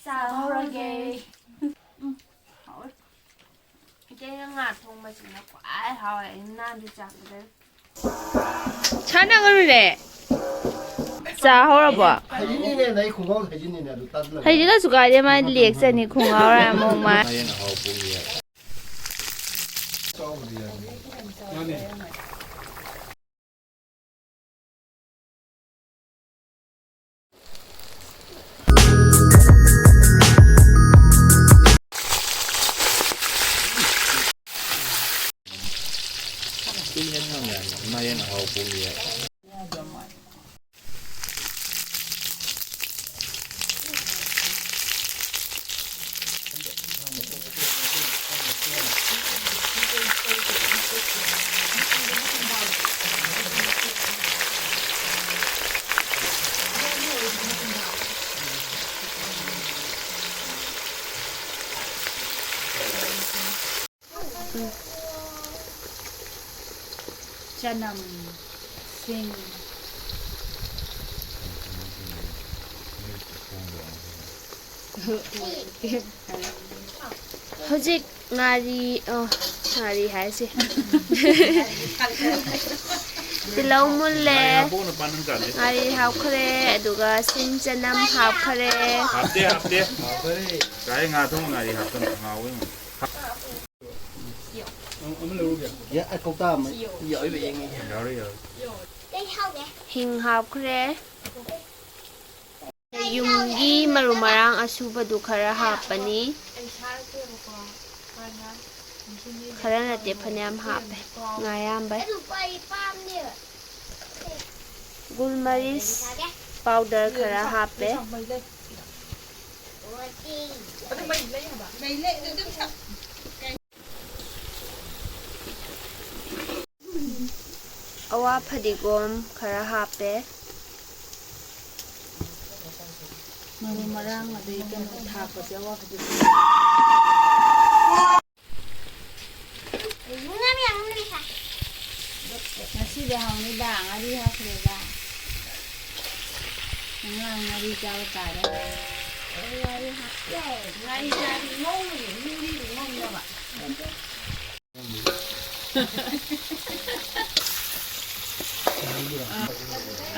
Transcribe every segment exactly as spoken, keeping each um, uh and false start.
ꯆꯥꯍꯧꯔꯒꯦ꯫ ꯎꯝ, ꯍꯥꯎꯋꯦ꯫ ꯏꯆꯦꯅ ꯉꯥ ꯊꯣꯡꯕꯁꯤꯅ ꯈ꯭ꯋꯥꯏ ꯍꯥꯎꯋꯦ꯫ ꯑꯩ ꯅꯍꯥꯟꯗꯤ ꯆꯥꯛꯄꯗ ꯁꯥꯟꯅꯒꯅꯨꯅꯦ꯫ ꯆꯥꯍꯧꯔꯕꯣ? ꯍꯩꯖꯤꯟꯅꯤꯅꯦ, ꯅꯪ ꯈꯣꯡꯒ꯭ꯔꯥꯎ ꯍꯩꯖꯤꯟꯅꯤꯅꯦ, ꯑꯗꯨ ꯇꯥꯗꯅꯕ꯫ ꯍꯩꯖꯤꯜꯂꯁꯨ ꯀꯥꯏꯗꯦ, ꯃꯥ ꯂꯦꯛꯆꯅꯤ ꯈꯣꯡꯒ꯭ꯔꯥꯎ ꯑꯃꯨꯛ ꯃꯥ꯫ ꯃꯥꯏꯔꯦꯟ ꯑꯍꯥꯎꯕ ꯄꯨꯡ ꯌꯥꯏ꯫ ꯆꯥꯎꯕꯗꯤ ꯌꯥꯏ꯫ ꯃꯥꯅꯦ꯫ ꯃꯥꯏꯔꯦꯟ ꯑꯍꯥꯎ ꯄꯨꯔꯤꯌꯦ꯫ ꯎꯝ꯫ ꯆꯅꯝ, ꯁꯤꯡ꯫ ꯍꯧꯖꯤꯛ ꯉꯥꯔꯤ, ꯑ, ꯉꯥꯔꯤ ꯍꯥꯏꯁꯦ꯫ ꯇꯤꯜꯍꯧ ꯃꯨꯜꯂꯦ꯫ ꯉꯥꯔꯤ ꯍꯥꯞꯈ꯭ꯔꯦ, ꯑꯗꯨꯒ ꯁꯤꯡ ꯆꯅꯝ ꯍꯥꯞꯈ꯭ꯔꯦ꯫ ꯍꯥꯞꯇꯦ, ꯍꯥꯞꯇꯦ꯫ ꯀꯥꯏ ꯉꯥ ꯊꯣꯡ ꯉꯥꯔꯤ ꯍꯥꯞꯇꯅ ꯉꯥꯎꯋꯦ꯫ ꯌꯥ, ꯑꯩ ꯀꯧꯇꯥ ꯑꯃ ꯌꯥꯎꯔꯤ, ꯌꯥꯎꯔꯤ꯫ ꯍꯤꯡ ꯍꯥꯞꯈ꯭ꯔꯦ꯫ ꯌꯨꯝꯒꯤ ꯃꯔꯨ ꯃꯔꯥꯡ ꯑꯁꯨꯕꯗꯨ ꯈꯔ ꯍꯥꯞꯄꯅꯤ꯫ ꯈꯔ ꯅꯠꯇꯦ, ꯐꯅꯌꯥꯝ ꯍꯥꯞꯄꯦ꯫ ꯉꯥ ꯌꯥꯝꯕꯩ꯫ ꯒꯨꯜꯃꯔꯤꯁ ꯄꯥꯎꯗꯔ ꯈꯔ ꯍꯥꯞꯄꯦ꯫ ꯑꯋꯥ ꯐꯗꯤꯒꯣꯝ ꯈꯔ ꯍꯥꯞꯄꯦ꯫ ꯃꯔꯨ ꯃꯔꯥꯡ ꯑꯗꯩ ꯀꯩꯅꯣ ꯊꯥꯛꯄꯁꯦ ꯑꯋꯥ ꯐꯗꯤꯒꯣꯝ꯫ ꯉꯁꯤꯗꯤ ꯍꯥꯎꯅꯤꯗ, ꯉꯥꯔꯤ ꯍꯥꯞꯈ꯭ꯔꯦꯗ꯫ ꯉꯥ ꯉꯥꯔꯤ ꯆꯥꯕ ꯇꯥꯔꯦ꯫ ꯉꯥꯔꯤ ꯍꯥꯞꯄꯦ꯫ ꯉꯥꯔꯤ ꯆꯥꯕꯗꯤ ꯉꯧꯔꯣꯏꯌꯦ, ꯉꯥꯔꯤꯗꯤ ꯉꯧꯅꯕ꯫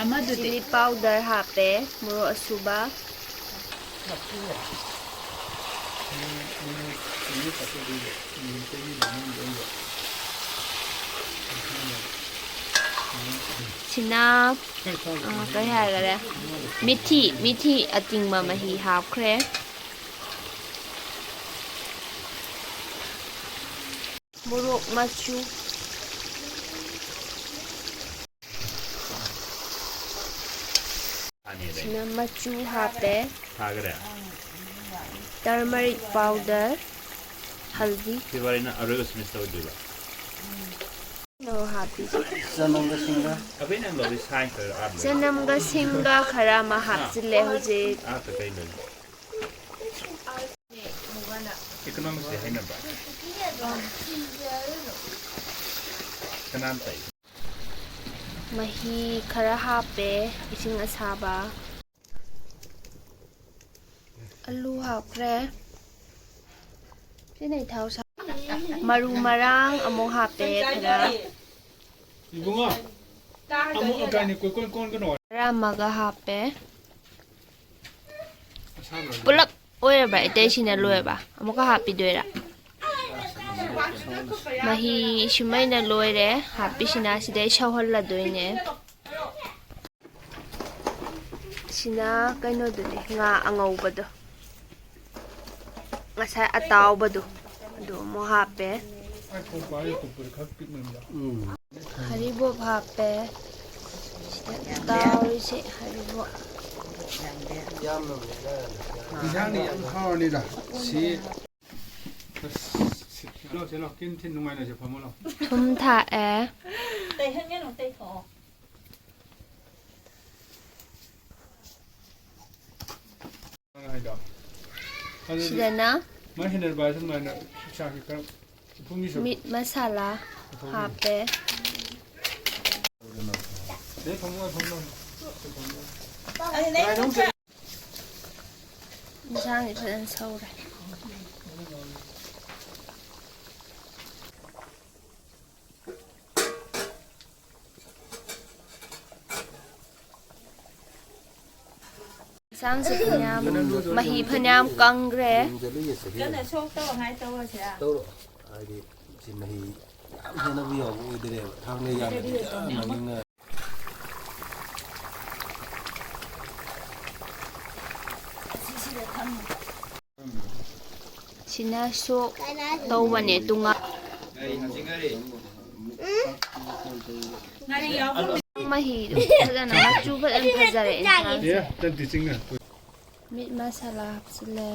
ꯑꯃꯗꯨꯗꯤ? Chilli powder ꯍꯥꯞꯄꯦ, ꯃꯣꯔꯣꯛ ꯑꯁꯨꯕ꯫ ꯁꯤꯅ, ꯑ, ꯀꯩ ꯍꯥꯏꯈꯔꯦ? ꯃꯤꯊꯤ, ꯃꯤꯊꯤ ꯑꯇꯤꯡꯕ ꯃꯍꯤ ꯍꯥꯞꯈ꯭ꯔꯦ꯫ ꯃꯣꯔꯣꯛ ꯃꯆꯨ꯫ ꯁꯤꯅ ꯃꯆꯨ ꯍꯥꯞꯄꯦ꯫ ꯊꯥꯈ꯭ꯔꯦ꯫ Turmeric powder, ꯍꯜꯗꯤ꯫ ꯁꯤ ꯋꯥꯔꯤꯅ ꯑꯔꯣꯏꯕ semester ꯑꯣꯏꯗꯣꯏꯕ꯫ ꯅꯣ ꯍꯥꯞꯄꯤꯁꯦ꯫ ꯆꯅꯝꯒ ꯁꯤꯡꯒ꯫ ꯑꯕꯦ, ꯅꯪ ꯂꯧꯔꯤ ꯁꯥꯏꯟ ꯈꯔ ꯑꯥ ꯂꯩ꯫ ꯆꯅꯝꯒ ꯁꯤꯡꯒ ꯈꯔ ꯑꯃ ꯍꯥꯞꯆꯤꯜꯂꯦ ꯍꯧꯖꯤꯛ꯫ ꯑꯥ, ꯀꯩ ꯂꯩ? Economics ꯁꯦ ꯍꯩꯅꯕ꯭ꯔꯥ? ꯀꯅꯥꯅ ꯇꯥꯛꯏ? ꯃꯍꯤ ꯈꯔ ꯍꯥꯞꯄꯦ, ꯏꯁꯤꯡ ꯑꯁꯥꯕ꯫ ꯑꯂꯨ ꯍꯥꯞꯈ꯭ꯔꯦ꯫ ꯁꯤꯅ ꯑꯩ ꯊꯥꯎ ꯁꯥ-, ꯃꯔꯨ ꯃꯔꯥꯡ ꯑꯃꯨꯛ ꯍꯥꯞꯄꯦ ꯈꯔ꯫ ꯏꯕꯨꯡꯉꯣ, ꯑꯃꯨꯛ ꯑꯀꯥꯏꯅꯤ ꯀꯣꯏ ꯀꯣꯏ ꯀꯣꯟꯒꯅꯣ꯫ ꯈꯔ ꯑꯃꯒ ꯍꯥꯞꯄꯦ꯫ ꯄꯨꯂꯞ ꯑꯣꯏꯔꯕ? ꯑꯇꯩꯁꯤꯅ ꯂꯣꯏꯔꯕ? ꯑꯃꯨꯛꯀ ꯍꯥꯞꯄꯤꯗꯣꯏꯔꯥ? ꯃꯍꯤ ꯁꯨꯃꯥꯏꯅ ꯂꯣꯏꯔꯦ꯫ ꯍꯥꯞꯄꯤꯁꯤꯅ ꯁꯤꯗꯩ ꯁꯧꯍꯜꯂꯗꯣꯏꯅꯦ꯫ ꯁꯤꯅ ꯀꯩꯅꯣꯗꯨꯅꯦ, ꯉꯥ ꯑꯉꯧꯕꯗꯣ꯫ ꯉꯁꯥꯏ ꯑꯇꯥꯎꯕꯗꯣ, ꯑꯗꯨ ꯑꯃꯨꯛ ꯍꯥꯞꯄꯦ꯫ ꯎꯝ꯫ ꯍꯔꯤꯕꯣꯞ ꯍꯥꯞꯄꯦ꯫ ꯁꯤꯗ ꯇꯥꯎꯔꯤꯁꯦ ꯍꯔꯤꯕꯣꯞ꯫ ꯏꯟꯁꯥꯡꯗꯤ ꯌꯥꯝ ꯍꯥꯎꯔꯅꯤꯗ꯫ ꯁꯤ꯫ ꯑꯁ, ꯁꯤ-, ꯂꯥꯎ, ꯁꯤ ꯂꯥꯎ꯫ ꯀꯤꯟ ꯊꯤꯟ ꯅꯨꯡꯉꯥꯏꯅ ꯁꯤ ꯐꯝꯃꯣ ꯂꯥꯎ꯫ ꯊꯨꯝ ꯊꯥꯛꯑꯦ꯫ ꯇꯩꯍꯟꯒꯅꯨ, ꯇꯩꯊꯣꯛꯑꯣ꯫ ꯍꯥꯏꯗꯣ꯫ ꯑꯗꯨꯗꯤ ꯁꯤꯗꯅ ꯃꯥꯏ ꯍꯦꯟꯅ ꯚꯥꯏ ꯑꯗꯨꯃꯥꯏꯅ ꯆꯥꯛꯁꯤ ꯈꯔ ꯄꯨꯊꯣꯛꯅꯤꯁꯨ꯫ Meat masala ꯄꯨꯊꯣꯛꯅꯤ꯫ ꯍꯥꯞꯄꯦ꯫ ꯑꯗꯩ ꯐꯝꯃꯣ, ꯐꯝꯃꯣ꯫ ꯏꯟꯁꯥꯡꯁꯦ ꯐꯖꯅ ꯁꯧꯔꯦ꯫ ꯏꯟꯁꯥꯡꯁꯦ ꯐꯅꯌꯥꯝ, ꯃꯍꯤ ꯐꯅꯌꯥꯝ ꯀꯪꯈ꯭ꯔꯦ꯫ ꯀꯟꯅ ꯁꯣꯛ ꯇꯧꯔꯉꯥꯏ ꯇꯧꯔꯁꯤꯔꯥ? ꯇꯧꯔꯣ꯫ ꯍꯥꯏꯗꯤ ꯁꯤ ꯃꯍꯤ ꯌꯥꯝ ꯍꯦꯟꯅꯕꯨ ꯌꯥꯎꯕ ꯑꯣꯏꯗ꯭ꯔꯦꯕ꯫ ꯊꯥꯡꯅ ꯌꯥꯝꯅꯗꯤ ꯌꯥꯝ ꯃꯅꯤꯡꯅ ꯁꯤꯅ ꯁꯣꯛ ꯇꯧꯕꯅꯦ ꯇꯨꯡꯉꯥ꯫ ꯃꯍꯤꯗꯨ ꯐꯖꯅ ꯃꯆꯨ ꯐꯖꯅ ꯐꯖꯔꯦ ꯏꯟꯁꯥꯡꯁꯦ꯫ ꯃꯤꯠ ꯃꯁꯥꯂꯥ ꯍꯥꯞꯆꯤꯜꯂꯦ꯫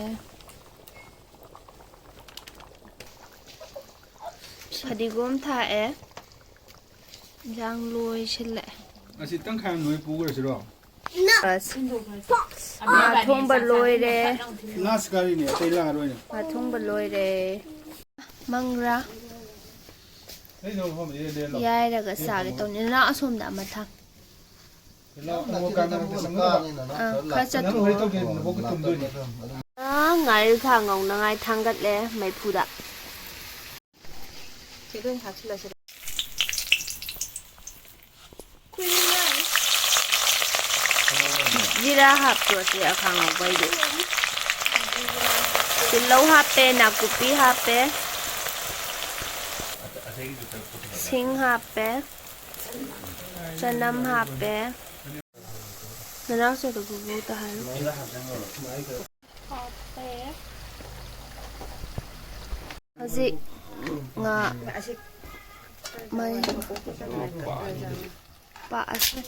ꯐꯗꯤꯒꯣꯝ ꯊꯥꯛꯑꯦ꯫ ꯏꯟꯁꯥꯡ ꯂꯣꯏꯁꯤꯜꯂꯛꯑꯦ꯫ ꯑꯁꯤ ꯇꯪꯈꯥꯏ ꯑꯃ ꯅꯣꯏ ꯄꯨꯈ꯭ꯔꯁꯤꯔꯣ? ꯑꯁ, ꯉꯥ ꯊꯣꯡꯕ ꯂꯣꯏꯔꯦ꯫ ꯂꯥꯁ ꯒꯥꯔꯤꯅꯦ, ꯑꯇꯩ ꯂꯥꯛꯑꯔꯣꯏꯅꯦ꯫ ꯉꯥ ꯊꯣꯡꯕ ꯂꯣꯏꯔꯦ꯫ ꯃꯪꯒ꯭ꯔꯥ ꯑꯩ ꯅꯪ ꯃꯐꯝ ꯏꯔꯦ ꯂꯦ ꯂꯥꯎ꯫ ꯌꯥꯏꯔꯒ ꯆꯥꯒꯦ ꯇꯧꯅꯤ꯫ ꯅꯅꯥꯎ ꯑꯁꯣꯝꯗ ꯑꯃ ꯊꯝ꯫ ꯂꯥꯎ, ꯑꯃꯨꯛ ꯀꯥꯟꯅꯕ ꯇꯧꯁꯟꯒꯅꯨꯕ꯫ ꯑꯥ, ꯈꯔ ꯆꯠꯊꯣꯛꯑꯣ꯫ ꯅꯪ ꯍꯣꯔꯦꯟ ꯇꯧꯒꯦ, ꯅꯕꯣꯛꯀꯤ ꯇꯨꯝꯗꯣꯏꯅꯤ꯫ ꯑꯥ, ꯉꯥꯔꯤꯜꯈꯥ ꯉꯧꯅꯉꯥꯏ ꯊꯥꯡꯒꯠꯂꯦ ꯃꯩꯐꯨꯗ꯫ ꯁꯤ ꯂꯣꯏ ꯍꯥꯞꯆꯤꯜꯂꯁꯤꯔ? ꯖꯤꯔꯥ ꯍꯥꯞꯄ꯭ꯔꯣ ꯁꯤ ꯑꯈꯥ ꯉꯧꯕꯩꯗꯤ? ꯇꯤꯜꯍꯧ ꯍꯥꯞꯄꯦ, ꯅꯥꯀꯨꯞꯄꯤ ꯍꯥꯞꯄꯦ, ꯁꯤꯡ ꯍꯥꯞꯄꯦ, ꯆꯅꯝ ꯍꯥꯞꯄꯦ꯫ ꯅꯅꯥꯎꯆꯥꯗꯣ ꯕꯨꯕꯣꯛꯇ ꯍꯥꯏꯔꯣ꯫ ꯍꯧꯖꯤꯛ ꯉꯥ ꯃꯩ ꯄꯥꯛꯑꯁꯦ꯫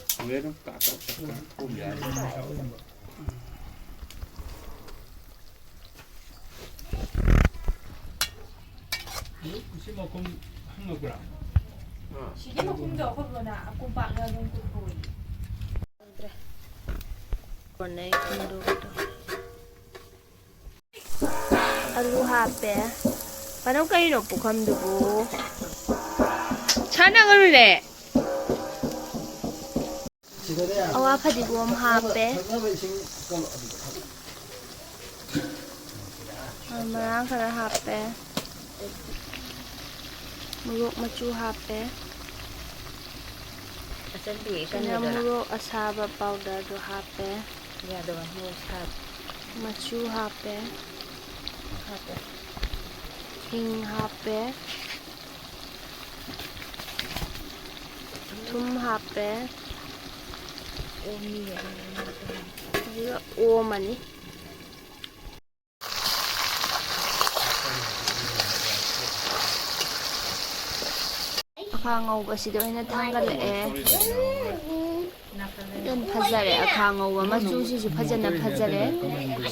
ꯁꯤ ꯃꯈꯨꯝ ꯍꯪꯉꯛꯄ꯭ꯔꯥ? ꯁꯤꯒꯤ ꯃꯈꯨꯝꯗꯣ ꯑꯩꯈꯣꯏ ꯕꯣꯅ ꯀꯣꯝꯄꯥꯛꯅ ꯑꯗꯨꯝ ꯀꯨꯞꯄ ꯑꯣꯏꯌꯦ꯫ ꯀꯣꯟꯅꯩ ꯈꯨꯟꯗꯣꯛꯇꯣ꯫ ꯑꯂꯨ ꯍꯥꯞꯄꯦ꯫ ꯄꯥꯅꯧ ꯀꯩꯅꯣ ꯄꯨꯈꯝꯗꯨꯕꯨ? ꯁꯥꯟꯅꯒꯅꯨꯅꯦ꯫ ꯑꯋꯥ ꯐꯗꯤꯒꯣꯝ ꯍꯥꯞꯄꯦ꯫ ꯃꯔꯥꯡ ꯈꯔ ꯍꯥꯞꯄꯦ꯫ ꯃꯣꯔꯣꯛ ꯃꯆꯨ ꯍꯥꯞꯄꯦ꯫ ꯑꯆꯝꯕꯤ ꯁꯤꯅ ꯀꯩꯅꯣꯗꯨꯔꯥ? ꯃꯣꯔꯣꯛ ꯑꯁꯥꯕ ꯄꯥꯎꯗꯔꯗꯨ ꯍꯥꯞꯄꯦ꯫ ꯌꯥꯗꯕ ꯃꯣꯔꯣꯛ ꯁꯥꯕ꯫ ꯃꯆꯨ ꯍꯥꯞꯄꯦ꯫ ꯍꯥꯞꯄꯦ꯫ ꯍꯤꯡ ꯍꯥꯞꯄꯦ꯫ ꯊꯨꯝ ꯍꯥꯞꯄꯦ꯫ ꯑꯗꯨꯒ ꯑꯣꯝꯃꯅꯤ꯫ ꯑꯈꯥ ꯉꯧꯕꯁꯤꯗ ꯑꯣꯏꯅ ꯊꯥꯡꯒꯠꯂꯛꯑꯦ꯫ ꯌꯥꯝ ꯐꯖꯔꯦ, ꯑꯈꯥ ꯉꯧꯕ ꯃꯆꯨꯁꯤꯁꯨ ꯐꯖꯅ ꯐꯖꯔꯦ꯫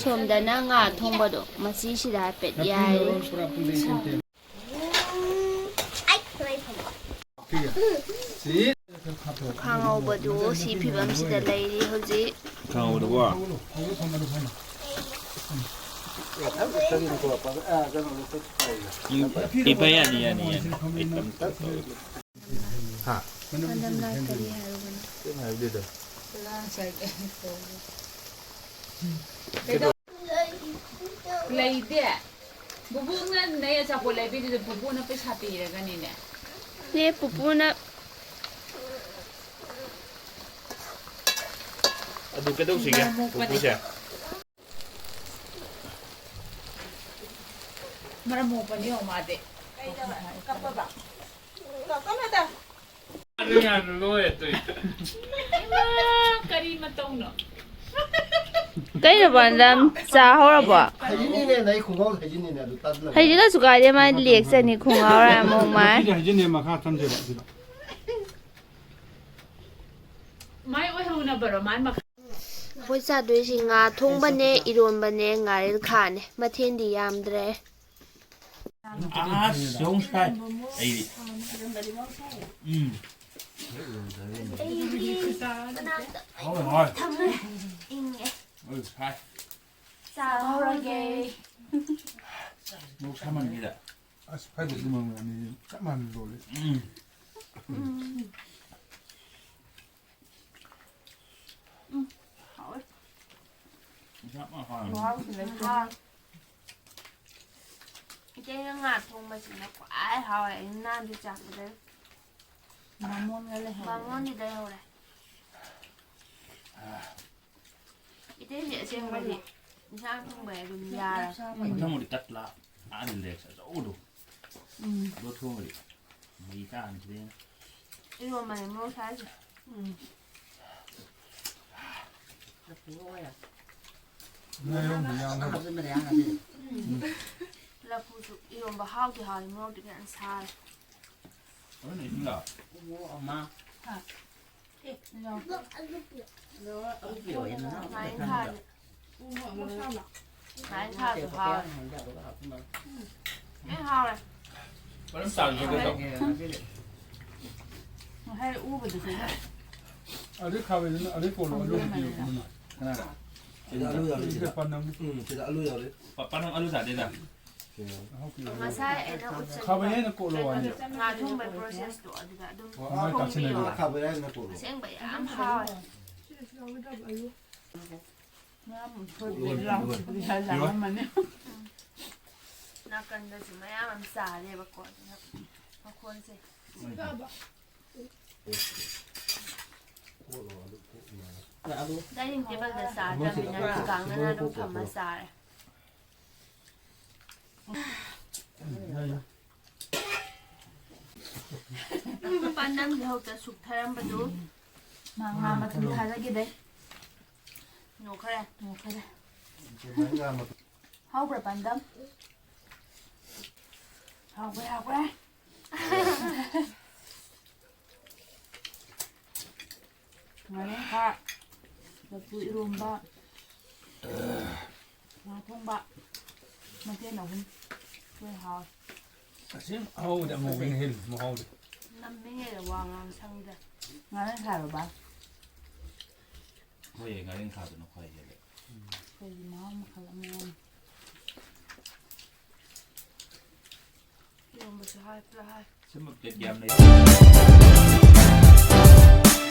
ꯁꯣꯝꯗꯅ ꯉꯥ ꯊꯣꯡꯕꯗꯣ ꯃꯆꯤꯁꯤꯗ ꯍꯥꯏꯐꯦꯠ ꯌꯥꯏ꯫ ꯈꯥ ꯉꯧꯕꯗꯨ ꯁꯤ ꯐꯤꯕꯝꯁꯤꯗ ꯂꯩꯔꯤ ꯍꯧꯖꯤꯛ꯫ ꯈꯥ ꯉꯧꯕꯗꯨꯕꯣ? ꯎꯝ, ꯏ ꯐꯩ, ꯌꯥꯅꯤ, ꯌꯥꯅꯤ, ꯌꯥꯅꯤ꯫ ꯑꯩ ꯇꯝ ꯇꯝ ꯇꯧꯔꯒꯦ꯫ ꯍꯥ? ꯃꯅꯝ ꯂꯥꯛꯇꯔꯤ ꯍꯥꯏꯔꯨꯕꯅꯤ꯫ ꯀꯩꯝ ꯍꯥꯏꯕꯗꯦꯗ꯫ ꯂꯩꯗꯦ꯫ ꯕꯨꯕꯣꯛꯅ ꯅꯩ ꯑꯆꯥꯄꯣꯠ ꯂꯩꯕꯤꯗꯨꯗ ꯕꯨꯕꯣꯛꯅ ꯄꯩꯁꯥ ꯄꯤꯔꯒꯅꯤꯅꯦ꯫ ꯅꯦ, ꯄꯨꯄꯨꯅ꯫ ꯑꯗꯨ ꯀꯩꯗꯧꯁꯤꯒꯦ, ꯃꯔꯝ ꯃꯣꯛꯄꯅꯦ꯫ ꯄꯨꯄꯨꯁꯦ? ꯃꯔꯝ ꯃꯣꯛꯄꯅꯤ ꯌꯦꯡꯉꯣ ꯃꯥꯗꯤ꯫ ꯀꯩꯗꯧꯔꯦ? ꯀꯞꯄꯕ? ꯀꯞꯀꯅꯨꯗ꯫ ꯏꯃꯥ, ꯀꯔꯤ ꯃꯇꯧꯅꯣ? ꯀꯩꯅꯣ, ꯄꯥꯟꯗꯝ ꯆꯥ ꯍꯧꯔꯕꯣ? ꯍꯩꯖꯤꯟꯅꯤꯅꯦ, ꯅꯪ ꯈꯣꯡꯒ꯭ꯔꯥꯎ ꯍꯩꯖꯤꯟꯅꯤꯅꯦ, ꯑꯗꯨ ꯇꯥꯗꯅꯕ꯫ ꯍꯩꯖꯤꯜꯂꯁꯨ ꯀꯥꯏꯗꯦ, ꯃꯥ ꯂꯦꯛꯆꯅꯤ ꯈꯣꯡꯒ꯭ꯔꯥꯎ ꯑꯃꯨꯛ ꯃꯥꯏ꯫ ꯁꯤꯗꯤ ꯍꯩꯖꯤꯟꯅꯤ, ꯃꯈꯥ ꯊꯝꯁꯦꯕ ꯁꯤꯗ꯫ ꯃꯥꯏ ꯑꯣꯏꯍꯧꯅꯕꯔꯣ, ꯃꯥꯏ ꯃꯈꯥ꯫ ꯑꯩꯈꯣꯏ ꯆꯥꯗꯣꯏꯁꯤ ꯉꯥ ꯊꯣꯡꯕꯅꯦ, ꯏꯔꯣꯟꯕꯅꯦ, ꯉꯥꯔꯦꯜ ꯈꯥꯅꯦ꯫ ꯃꯊꯦꯜꯗꯤ ꯌꯥꯝꯗ꯭ꯔꯦ꯫ ꯑꯁ, ꯌꯣꯡ ꯁꯥꯏ꯫ ꯑꯩꯗꯤ꯫ ꯎꯝ꯫ ꯑꯩꯗꯤ ꯀꯅꯥꯝꯇ ꯍꯣꯏ, ꯍꯣꯏ꯫ ꯊꯝꯃꯦ꯫ ꯏꯪꯉꯦ꯫ ꯍꯣꯏ, ꯁꯥꯏ꯫ ꯆꯥꯍꯧꯔꯒꯦ꯫ ꯃꯣꯔꯣꯛ ꯁꯥꯃꯟꯈꯤꯗ꯫ ꯑꯁ, ꯐꯗꯤ ꯑꯗꯨꯝ ꯑꯅꯤ ꯆꯞ ꯃꯥꯟꯅ ꯂꯣꯜꯂꯤ꯫ ꯎꯝ꯫ ꯎꯝ꯫ ꯃꯍꯥꯎꯁꯨ ꯂꯩꯇꯦ꯫ ꯍꯥꯎ꯫ ꯏꯆꯦꯅ ꯉꯥ ꯊꯣꯡꯕꯁꯤꯅ ꯈ꯭ꯋꯥꯏ ꯍꯥꯎꯋꯦ꯫ ꯑꯩꯅ ꯅꯍꯥꯟꯗꯤ ꯆꯥꯛꯄꯗ ꯕꯥꯃꯣꯟꯒ ꯂꯩꯍꯧꯔꯦ꯫ ꯕꯥꯃꯣꯟꯗꯤ ꯂꯩꯍꯧꯔꯦ꯫ ꯏꯇꯩꯁꯦ ꯑꯁꯦꯡꯕꯗꯤ ꯏꯟꯁꯥꯡ ꯊꯣꯡꯕ ꯑꯗꯨꯝ ꯌꯥꯔꯦ꯫ ꯃꯊꯪꯕꯨꯗꯤ ꯀꯠꯂꯥ ꯑꯥ ꯂꯦꯛꯁ ꯑꯆꯧꯕꯗꯣ꯫ ꯎꯝ꯫ ꯑꯗꯣ ꯊꯣꯡꯉꯗꯤ ꯃꯩ ꯇꯥꯔꯅꯤ ꯁꯤꯗꯩꯅ꯫ ꯏꯔꯣꯟꯕꯅꯦ ꯃꯣꯔꯣꯛ ꯁꯥꯔꯤꯁꯦ꯫ ꯎꯝ꯫ ꯂꯐꯨꯁꯨ ꯏꯔꯣꯟꯕ ꯍꯥꯎꯗꯤ ꯍꯥꯎꯋꯤ, ꯃꯣꯔꯣꯛꯇꯤ ꯐꯖꯅ ꯁꯥꯔꯦ꯫ ꯍꯣꯔꯦꯟ ꯏꯁꯤꯡ ꯂꯥꯛꯑꯣ꯫ ꯎꯃꯣꯔꯣꯛ ꯑꯃ꯫ ꯍꯥ꯫ ꯑꯦ, ꯌꯥꯎ꯫ ꯉꯥꯔꯤꯡꯈꯥꯁꯦ꯫ ꯉꯥꯔꯤꯡꯈꯥꯁꯨ ꯍꯥꯎꯋꯦ꯫ ꯂꯣꯏ ꯍꯥꯎꯔꯦ꯫ ꯀꯔꯝ ꯆꯥꯔꯤꯒꯦ ꯀꯩꯅꯣ? ꯉꯁꯥꯏ ꯎꯕꯗꯨꯁꯨ꯫ ꯑꯗꯨ ꯈꯥꯕꯩꯗꯨꯅ ꯑꯗꯨ ꯀꯣꯜꯂꯣ, ꯑꯗꯨ ꯄꯤꯌꯨ, ꯀꯨꯟꯃꯉꯥ꯫ ꯀꯅꯥꯗ? ꯁꯤꯗ ꯑꯂꯨ ꯌꯥꯎꯔꯤ, ꯁꯤꯗ꯫ ꯁꯤꯗ ꯄꯥꯟꯅꯝ꯫ ꯎꯝ, ꯁꯤꯗ ꯑꯂꯨ ꯌꯥꯎꯔꯤ꯫ ꯄꯥ-, ꯄꯥꯟꯅꯝ ꯑꯂꯨ ꯆꯥꯗꯦꯗ꯫ ꯉꯁꯥꯏ ꯑꯩꯅ ꯎꯠꯆꯔꯤꯕ ꯈꯥꯕꯩ ꯍꯦꯟꯅ ꯀꯣꯠꯂꯣ ꯍꯥꯏꯅꯦ꯫ ꯉꯥ ꯊꯣꯡꯕꯩ process ꯇꯣ ꯑꯗꯨꯗ ꯑꯗꯨꯝ ꯃꯥꯏ ꯇꯥꯁꯤꯟꯅꯩꯗꯣ꯫ ꯊꯣꯡꯕꯤꯌꯣ꯫ ꯈꯥꯕꯩ ꯍꯦꯟꯅ ꯀꯣꯠꯂꯣ꯫ ꯑꯁꯦꯡꯕ ꯌꯥꯝ ꯍꯥꯎꯋꯦ꯫ ꯃꯌꯥꯝ ꯁꯣꯏꯕꯗꯒꯤ ꯂꯥꯎꯕꯗꯤ ꯌꯥꯝꯃꯝꯃꯅꯤ꯫ ꯅꯥꯀꯟꯗꯁꯨ ꯃꯌꯥꯝ ꯑꯃ ꯆꯥꯔꯦꯕꯀꯣ, ꯑꯗꯨꯅ ꯃꯈꯣꯟꯁꯦ꯫ ꯀꯣꯠꯂꯣ ꯑꯗꯨ ꯀꯣꯠꯂꯣ꯫ Dining table ꯗ ꯆꯥꯗ꯭ꯔꯕꯅꯤꯅ ꯊꯤꯀꯥꯡꯗꯅ ꯑꯗꯨꯝ ꯐꯝꯃ ꯆꯥꯔꯦ꯫ ꯄꯥꯟꯅꯝꯒꯤ ꯍꯧꯇ ꯁꯨꯛꯊꯔꯝꯕꯗꯨ ꯃꯥ ꯉꯥ ꯃꯇꯨꯝ ꯊꯥꯗꯈꯤꯕꯩ ꯅꯣꯛꯈ꯭ꯔꯦ꯫ ꯅꯣꯛꯈ꯭ꯔꯦ꯫ ꯍꯥꯎꯕ꯭ꯔꯥ ꯄꯥꯟꯗꯝ? ꯍꯥꯎꯈ꯭ꯔꯦ, ꯍꯥꯎꯈ꯭ꯔꯦ꯫ ꯉꯥꯔꯤꯡꯈꯥ, ꯂꯐꯨ ꯏꯔꯣꯝꯕ, ꯉꯥ ꯊꯣꯡꯕ, ꯃꯊꯦꯜ ꯑꯍꯨꯝ꯫ ꯂꯣꯏ ꯍꯥꯎꯋꯦ꯫ ꯑꯁꯦꯡ ꯑꯍꯥꯎꯕꯗꯤ ꯑꯉꯧꯕꯅ ꯍꯦꯜꯂꯤ ꯃꯍꯥꯎꯗꯤ꯫ ꯅꯝꯃꯤꯉꯩꯗ ꯋꯥ ꯉꯥꯡ ꯁꯪꯗ꯭ꯔꯦ꯫ ꯉꯥꯔꯤꯡꯈꯥꯔꯣ ꯕꯥ? ꯍꯣꯏ, ꯉꯥꯔꯤꯡꯈꯥꯗꯨꯅ ꯈ꯭ꯋꯥꯏ ꯍꯦꯜꯂꯦ꯫ ꯑꯩꯈꯣꯏꯒꯤ ꯃꯍꯥꯎ ꯃꯈꯜ ꯑꯃ ꯑꯣꯏꯅ꯫ ꯏꯔꯣꯝꯕꯁꯨ ꯍꯥꯏ, ꯄꯨꯔꯥ ꯍꯥꯏ꯫ ꯁꯤꯃ plate ꯌꯥꯝ ꯂꯩ꯫